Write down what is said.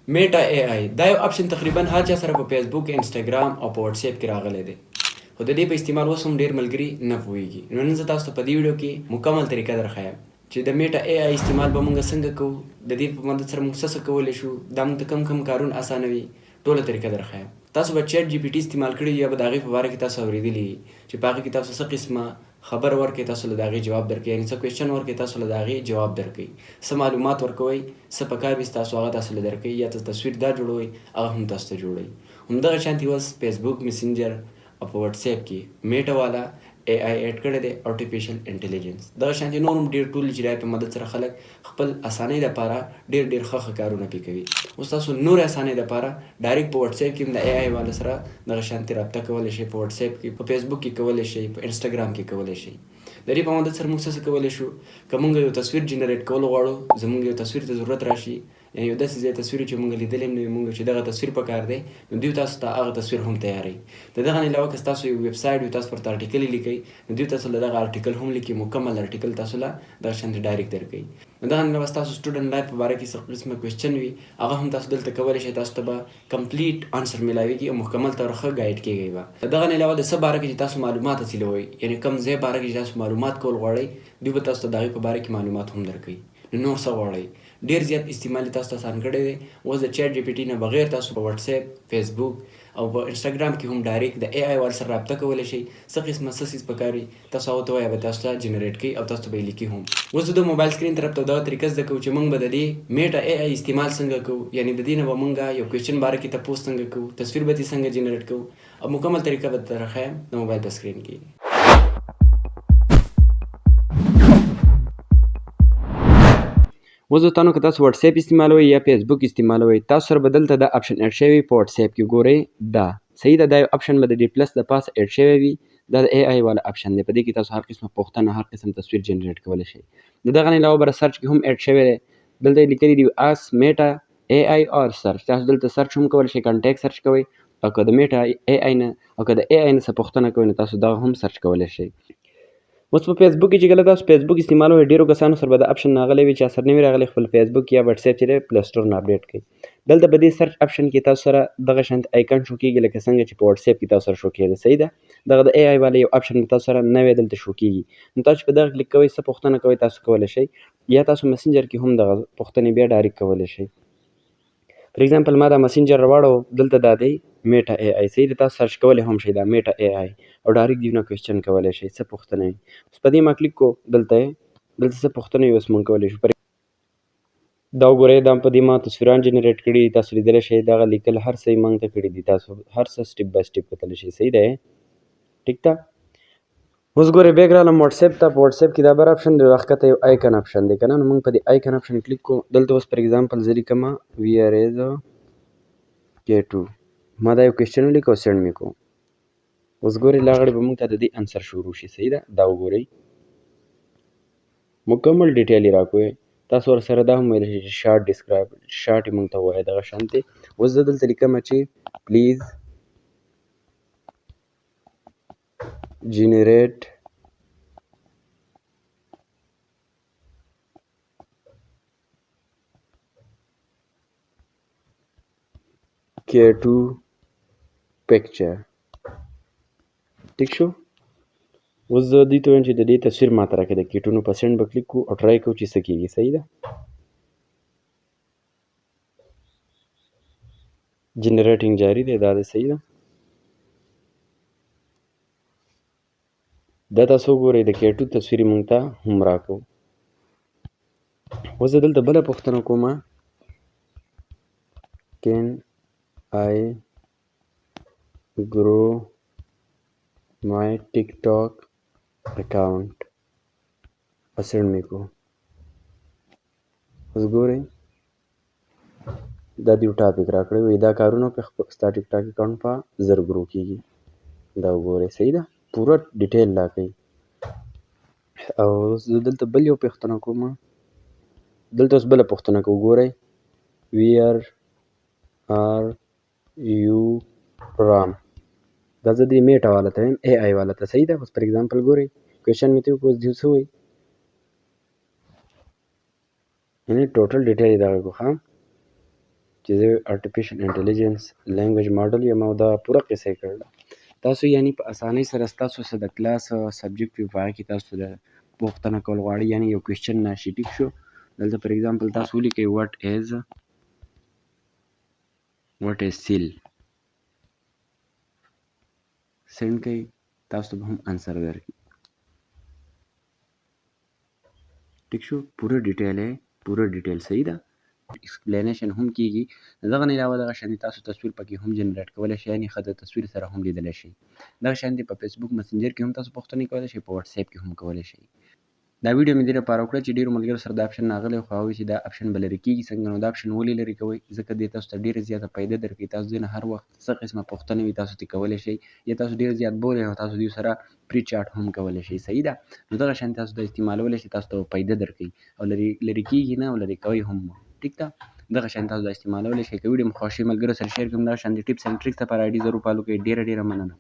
میټا ای آی دا یو اپشن تقریبا هر چا سره په فیسبوک، انسټاګرام او په واتس اپ کې راغلی دی، خو د دې په استعمال اوس هم ډیر ملګري نه پوهیږي. نو نن زه تاسو ته په دې ویډیو کې مکمل طریقه درښایم چې د میټا ای آی استعمال به مونږ څنګه کوو، د دې په مدد سره مونږ څه څه کولی شو، دا مونږ ته کوم کوم کارونه اسانوي، ټوله طریقه درښایم. تاسو به چیټ جي پي ټي استعمال کړي یا به د هغې په باره کې تاسو اورېدلي وي چې په هغې کې تاسو څه قسمه خبره ورکوي تاسو له د هغې جواب درکوي، یعنې څه کوېسچن ورکوي تاسو له د هغې جواب درکوي، څه معلومات ورکوئ، څه پکار وي ستاسو هغه تاسو له درکوي، یا څه تصویر دا جوړوئ هغه هم تاسو ته جوړوي. همدغه شانتې اوس فیسبوک میسنجر او په واتس اپ کې میټا والا ای آی اډ کړی دی، آرټیفیشل انټیلیجنس. دغه شانتې نور هم ډېر ټول چې د په مدد سره خلک خپل اسانۍ دپاره ډېر ډېر ښه ښه کارونه پرې کوي. اوس تاسو نورې اسانۍ دپاره ډایرکټ په واتس اپ کې هم د ای آی والا سره دغه شانتې رابطه کولی شئ، په واتس اپ کې، په فیسبوک کې کولی شئ، په انسټاګرام کې کولی شئ. د دې په مدد سره موږ څه څه کولی شو؟ که موږ یو تصویر جنریټ کول غواړو، زموږ یو تصویر ته ضرورت راشي، یعنې یو داسې ځای تصویر چې موږ لیدلی هم نه وي، موږ چې دغه تصویر په کار دی، نو دوی تاسو ته هغه تصویر هم تیاروي. د دغه نه علاوه که ستاسو یو ویب سایټ وي، تاسو ورته آرټیکل لیکئ، نو دوی تاسو له دغه آرټیکل هم لیکي، مکمل آرټیکل تاسو له دغه شان ډایرکټ درکوي. نو دغه نه علاوه ستاسو سټوډنټ لایف په باره کې څه قسمه کوېسچن وي، هغه هم تاسو دلته کولی شئ، تاسو ته به کمپلیټ آنسر میلاویږي او مکمل طور ښه ګایډ کیږئ به. د دغه نه علاوه د څه باره کې چې تاسو معلومات حاصلوئ، یعنې کوم ځای باره کې چې تاسو معلومات کول غواړئ، دوی به تاسو ته د هغې په باره کې معلومات هم درکوي. نو نور څه غواړئ؟ ډیر زیات استعمال یې تاسو ته اسان کړی دی. اوس د چیټ جي پي ټي نه بغیر تاسو په واتس اپ، فیسبوک او په انسټاګرام کې هم ډایرکټ د ای آی وال سره رابطه کولی شئ. څه قسمه څه څیز پکار وي تاسو هغه ته وایئ، به تاسو ته جنریټ کوي او تاسو ته به یې لیکي هم. اوس د موبایل سکرین طرف ته دغه طریقه زده کوو چې موږ به د دې میټا ای آی استعمال څنګه کوو، یعنې د دې نه به موږ یو کوېسچن باره کې تپوس څنګه کوو، تصویر به ترې څنګه جنریټ کوو او مکمل طریقه به درته ښایم د موبایل په سکرین کې. اوس دوستانو که تاسو واتس اپ استعمالوئ یا فیسبوک استعمالوئ، تاسو سره به دلته دا اپشن اډ شوی په واتس اپ کې ګورئ، دا صحیح ده، دا یو اپشن به د دې پلس د پاسه اډ شوی وي، دا د ای آی والا اپشن دی. په دې کې تاسو هر قسمه پوښتنه، هر قسم تصویر جنریټ کولی شئ. د دغه نه علاوه بره سرچ کې هم اډ شوی دی، دلته یې لیکلي دي اس میټا ای آی اور سرچ. تاسو دلته سرچ هم کولی شئ، کانټیکټ سرچ کوئ، او که د میټا ای آی نه او که د ای آی نه څه پوښتنه کوئ نو تاسو دغه هم سرچ کولی شئ. اوس په فیسبوک کې چې کله تاسو فیسبوک استعمالوئ، ډېرو کسانو سره به دا اپشن راغلی وي چې سره نه وي راغلی، خپل فیسبوک یا واتس اپ چې دی پلی سټور نه اپډیټ کړئ. دلته په دې سرچ اپشن کې تاسو سره دغه شان آیکن شو کېږي لکه څنګه چې په واتس اپ کې تاسو سره شو کېده، صحیح ده. دغه د ای آی والا یو اپشن به تاسو سره نوی دلته شو کېږي. نو تاسو چې په دغه کلیک کوئ، څه پوښتنه کوئ تاسو کولی شئ، یا تاسو مسنجر کې هم دغه پوښتنې بیا ډایرکټ کولی شئ. فار ایگزامپل ما دا مسنجر راواړو، دلته دا دی میټا ای آی، صحیح ده، تاسو سرچ کولی هم شئ دا میټا ای آی او ډایرکټ دیونه کوېسچن کولی شئ څه پوښتنه وي. اوس په دې ما کلیک کو، دلته څه پوښتنه وي اوس موږ کولی شو. دا وګورئ، دا په دې ما تصویران جنریټ کړي، تاسو لیدلی شئ، دغه لیکل هر څه یې موږ ته کړي دي، تاسو هر څه سټیپ بای سټیپ کتلی شئ، صحیح دی، ټیک ده. اوس ګورئ بیک رالم واتس اپ ته، په واتس اپ کې دا بر اپشن دی، دا ښکته یو آیکن اپشن دی که نه، نو موږ په دې آیکن اپشن کلیک کوو. دلته اوس فار ایگزامپل زه لیکم ویر از کی ټو، ما دا یو کوېسچن ولیکه او سینډ مې کړو. اوس ګورئ لاغړې به موږ ته د دې انسر شروع شي، صحیح ده. دا وګورئ مکمل ډیټیل یې راکوي، تاسو ورسره دا هم ویلی شئ چې شارټ ډسکرایب، شارټ یې موږ ته ووایه دغه شان دی. اوس زه دلته لیکم چې پلیز جنریټ کی ټو پکچر، ټیک شو. اوس زه دې ته وایم چې د دې تصویر ما ته راکړه، د کی ټو، نو په سینډ به کلیک کړو او ټرای کوو چې څه کېږي، صحیح ده. جنریټینګ جاري دی، دا دی، صحیح ده. دا تاسو وګورئ د کی ټو تصویر یې موږ ته هم راکړو. اوس زه دلته بله پوښتنه کوم، کین آی ګرو مای ټیک ټاک اکاونټ، او سینډ مې کړو. اوس ګورئ دا دیو ټاپک راکړی، وایي دا کارونه په خپل ستا ټیک ټاک اکاونټ په زر ګرو کېږي. دا وګورئ، صحیح ده، پوره ډیټیل راکوي. او زه دلته بل یو پوښتنه کوم، دلته اوس بله پوښتنه کوو، ګورئ ویر ار یو فرام، دا زه دې میټا والا ته وایم، ای آی والا ته، صحیح ده. اوس فار ایگزامپل ګورئ کوېشن مې ترې وکړو، اوس دیو څه وایي، یعنې ټوټل ډیټیل یې دغه کړو. ښه چې زه آرټیفیشل انټیلیجنس لینګویج ماډل یم او دا پوره قصه یې کړله. تاسو یعنی په اسانۍ سره ستاسو څه د کلاس سبجیکټ وي، په هغه کې تاسو د پوښتنه کول غواړئ، یعنی یو کوېشچن راشي، ټیک شو. دلته فار ایگزامپل تاسو ولیکئ what is cell، send کړئ، تاسو ته به هم انسر درکړي. ټیک شو، پوره ډیټیل یې، پوره ډیټیل صحیح ده، ایکسپلینیشن هم کیږي. دغه نه علاوه دغه شان تاسو تصویر پکې هم جنریټ کولی شئ، یعنی ښه د تصویر سره هم لیدلی شئ. دغه شان په فیسبوک مسنجر کې هم تاسو پوښتنې کولی شئ، په واتساپ کې هم کولی شئ. دا ویډیو مې دې لپاره وکړه چې ډېرو ملګرو سره دا اپشن راغلی، خو هغوی چې دا اپشن به لرې کېږي څنګه، نو دا اپشن ولې لرې کوئ؟ ځکه دې تاسو ته ډېره زیاته فایده درکوي. تاسو دې نه هر وخت څه قسمه پوښتنه وي تاسو ترې کولی شئ، یا تاسو ډېر زیات بور یئ نو تاسو دې سره پري چاټ هم کولی شئ. صحیح ده، نو دغه شان تاسو دا استعمالولی شئ، تاسو ته به فایده درکوي او لرې کېږي نه او لرې کوئ هم مه. ټیک ده، دغه شان تاسو دا استعمالولی شئ. که ویډیو مو خوښ شي ملګرو سره شیر کړئ. دغه شان د ټیپس اینډ ټریکس لپاره آی ډي ضرور فالو کړئ. ډېره ډېره مننه.